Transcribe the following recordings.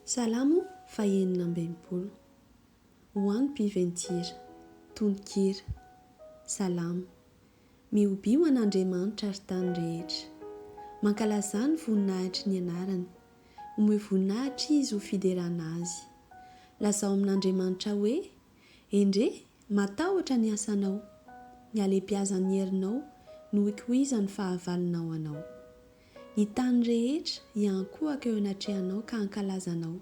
Salamo fahenina amby enimpolo. Ho an'ny mpiventira. Tononkira. Salamo. Mihobia ho an'Andriamanitra ry tany rehetra. Mankalazà ny voninahitry ny anarany. Omeo voninahitra Izy ho fiderana Azy. Lazao amin'Andriamanitra hoe, Endrey, matahotra ny asanao! Ny halehibiazan'ny herinao no ikoizan'ny fahavalonao anao. Ny tany rehetra hiankohoka eo anatrehanao ka hankalaza anao.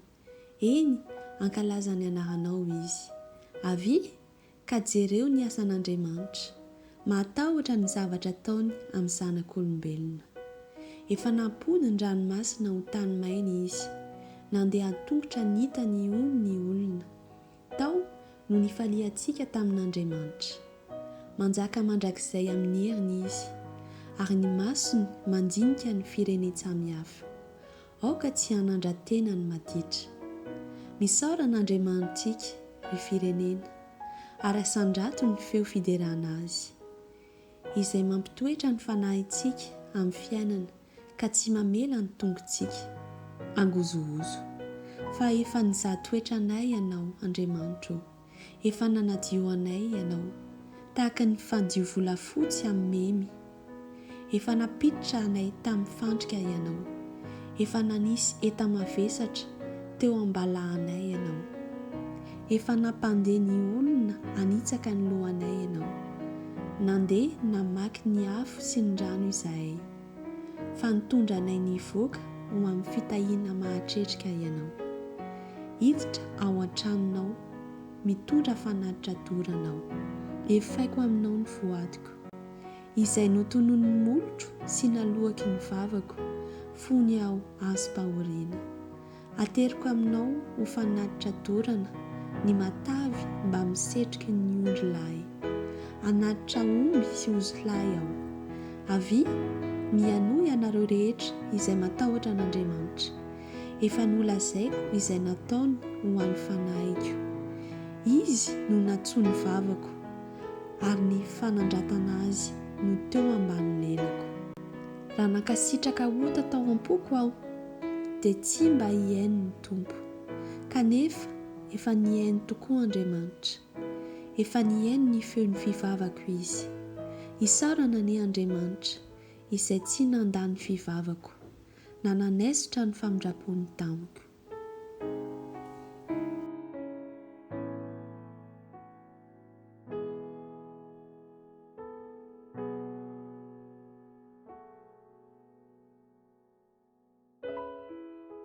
Eny, hankalaza ny anaranao izy. Avia, ka jereo ny asan'Andriamanitra. Mahatahotra ny zavatra ataony amin'ny zanak'olombelona. Efa nampody ny ranomasina ho tany maina izy. Nandeha an-tongotra nita ny ony ny olona. Tao no nifaliantsika tamin'Andriamanitra. Manjaka mandrakizay amin'ny heriny izy, ary ny masony mandinika ny firenen-tsamihafa. Aoka tsy hanandra-tena ny maditra. Misaora an'Andriamanitsika, ry firenena, ary asandrato ny feo fiderana Azy. Izay mampitoetra ny fanahintsika amin'ny fiainana ka tsy mamela ny tongotsika hangozohozo. Fa efa nizaha toetra anay Ianao, Andriamanitra ô, efa nanadio anay Ianao, tahaka ny fadio volafotsy amin'ny memy. Efa nampiditra anay tamin'ny fandrika Ianao. Efa nanisy enta-mavesatra teo am-balahanay Ianao. Efa nampandeha ny olona hanitsaka ny lohanay Ianao. Nandeha namaky ny afo sy ny rano izahay. Fa nitondra anay nivoaka ho amin'ny fitahiana mahatretrika Ianao. Hiditra ao an-tranonao mitondra fanatitra dorana aho. Efaiko aminao ny voadiko. Izay notononin'ny molotro sy naloaky ny vavako, fony aho azom-pahoriana. Ateriko aminao ho fanatitra dorana ny matavy mbamin'ny setroky ny ondry lahy. Hanatitra omby sy ozilahy aho. Avia, mihainoa ianareo rehetra izay matahotra an'Andriamanitra. Efa nolazaiko izay nataony ho an'ny fanahiko. Izy no nantsoin'ny vavako. ary ny fanandratana azy no teo ambany lelako. Raha nankasitraka ota tao am-poko aho, dia tsy mba hihaino ny Tompo. Kanefa efa nihaino tokoa Andriamanitra. Efa nihaino ny feon'ny fivavako Izy. Isaorana anie Andriamanitra, izay tsy nandà ny fivavako, na nanaisotra ny famindram-pony tamiko.